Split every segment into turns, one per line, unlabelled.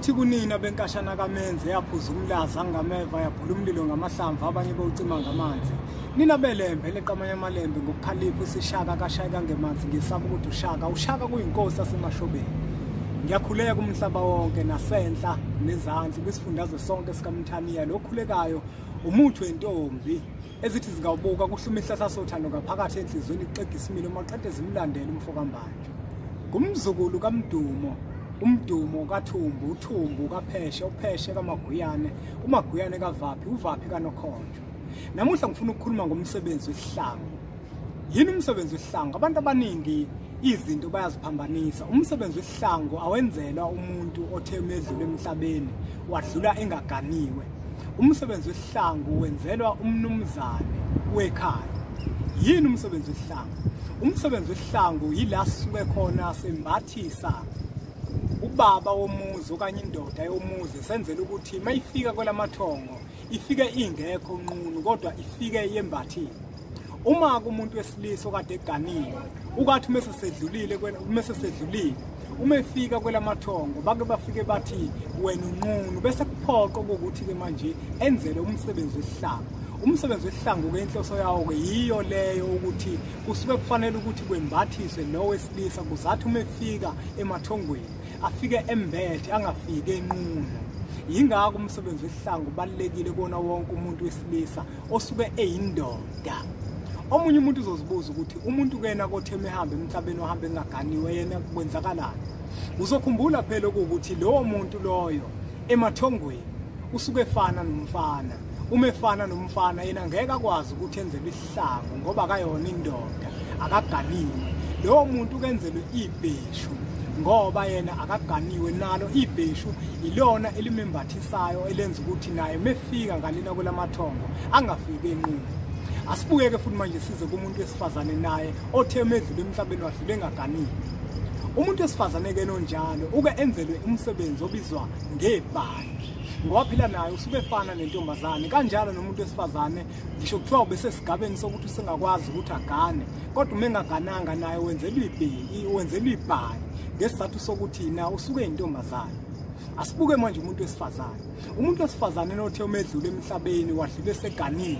Ngithi kunina benkashana kaMenzi yaphuza umlaza ngameva yabhula umlilo ngamahlamvu abanye bawucima ngamanzi. Nina belembe leqamanye amalembe ngokukhalipha isishaka kashayeka ngemanzi ngisaba ukuthi ushaka kuyinkosi yaseMashobeni. Ngiyakhuleka umhlaba wonke nasenhla nezansi kwisifundazwe sonke sikaMthaniya lokhulekayo umuthi wentombi ezithi zingawubuka kuhluma isihlahla sothando ngaphakathi enhliziyweni kuxega isimilo maqede zimlandele umfokaMbanjwa. Ngumzukulu kaMdumo, umdumo kaThumbu, uThumbu kaPheshe, uPheshe kaMaguyane, uMaguyane kaVaphi, uVaphi kaNokhonjwa. Namuhla ngifuna ukukhuluma ngomsebenzi wesihlangu. Yini umsebenzi wesihlangu? Abantu abaningi izinto bayaziphambanisa. Umsebenzi wesihlangu awenzelwa umuntu othe umedlule emhlabeni wadlula engaganiwe. Umsebenzi wesihlangu wenzelwa umnumzane wekhaya. Yini umsebenzi wesihlangu? Umsebenzi wesihlangu yila sisuke khona sembathisa ubaba womuzi okanye indoda yomuzi, senzela ukuthi mayifika kwelamathongo ifike ingekho nqunu kodwa ifike yembathile. Uma kumuntu wesilisa okade eganiwe ukathi mase sedlulile uma efika kwelamathongo bake bafike bathi wena unqunu, bese kuphoqa ukuthi ke manje enzele umsebenzi wesihlangu. Umsebenzi wesihlangu ke inhloso yawo ke yiyo leyo ukuthi kusuke kufanele ukuthi kwembathiswe lo wesilisa kuzathi uma efika emathongweni afike embethe angafiki enqunu. Yingakho umsebenzi wesihlangu ubalulekile kona wonke umuntu wesilisa osuke eyindoda. Omunye umuntu uzozibuza ukuthi umuntu kena kothe ehambe emhlabeni ohambe engaganiwe yena kwenzakalani. Uzokhumbula phela ukuthi lowo muntu loyo emathongweni usuke efana nomfana. Uma efana nomfana yena ngeke akwazi ukuthi enzelwe isihlangu ngoba akayona indoda, akaganiwe. Lowo muntu kenzelwe ibheshu ngoba yena akaganiwe, nalo ibheshu ilona elimembathisayo elenza ukuthi naye mefika ngalena kwelamathongo angafiki enqunu. Asibukeke futhi manje size kumuntu wesifazane naye othe emedlule emhlabeni wadlule engaganiwe. Umuntu wesifazane ke nonjalo uke enzelwe umsebenzi obizwa ngebhayi, ngoba phela naye usuke efana nentombazane. Kanjalo nomuntu wesifazane ngisho kuthiwa ubesesigabeni sokuthi usengakwazi ukuthi agane, kodwa uma engagananga naye wenzelwe ibheki, wenzelwe ibhayi ngesizathu sokuthi na usuke intombazane. Asibuke manje umuntu wesifazane. Umuntu wesifazane nothe umedlule emhlabeni wadlule seganile,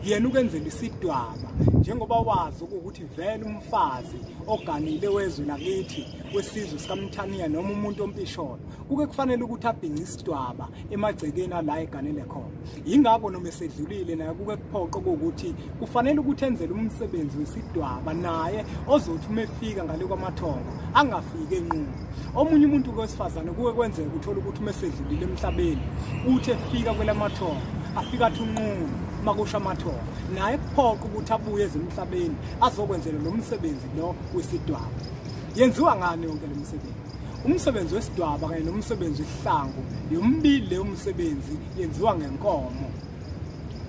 yena ukenzela isidwaba njengoba wazi ukuthi vele umfazi oganile wezwe lakithi wesizwe sikaMthaniya noma umuntu ompisholo kuke kufanele ukuthi abhince isidwaba emagcekeni ala eganele khona. Yingakho noma esedlulile naye kuke kuphoqa ukuthi kufanele ukuthi enzele umsebenzi wesidwaba naye ozothi uma efika ngale kwamathongo angafiki enqunu. Omunye umuntu wesifazane kuke kwenzeka uthola ukuthi uma esedlulile emhlabeni uthi efika kwelamathongo afika athi unqunu makusha amathongo, naye kuphoqa ukuthi abuye ezemhlabeni azokwenzela lo msebenzi lo wesidwaba. Yenziwa ngani yonke lo msebenzi? Umsebenzi wesidwaba kanye nomsebenzi wesihlangu yomibili leyo msebenzi yenziwa ngenkomo.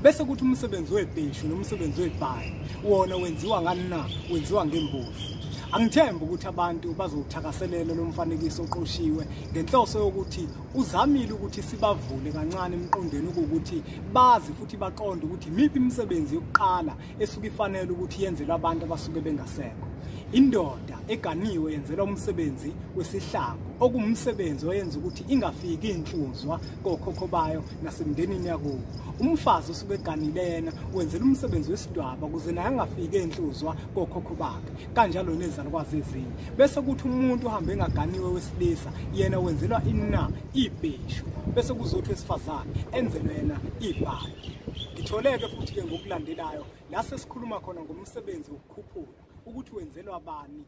Bese kuthi umsebenzi webheshu nomsebenzi webhayi wona wenziwa ngani na? Wenziwa ngembuzi. Angithembi ukuthi abantu bazowuthakaselela lo mfanekiso oqoshiwe ngenhloso yokuthi uzamile ukuthi sibavule kancane emqondweni ukuthi bazi futhi baqonde ukuthi imiphi imisebenzi yokuqala esuke ifanele ukuthi yenzelwe abantu abasuke bengasekho. Indoda eganiwe yenzelwa umsebenzi wesihlangu, okuwumsebenzi oyenza ukuthi ingafiki inhluzwa kokhokho bayo nasemndenini yakubo. Umfazi osuke eganile yena wenzela umsebenzi wesidwaba ukuze naye angafiki enhluzwa kokhokho bakhe, kanjalo nezalukwazi ezinye. Bese kuthi umuntu ohambe engaganiwe wesilisa yena wenzelwa ina ibheshu, bese kuzothi wesifazane enzelwe yena ibhayi. Ngitholeke futhi ke ngokulandelayo la sesikhuluma khona ngomsebenzi wokukhuphula ukuthi wenzelwa bani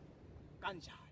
kanjani.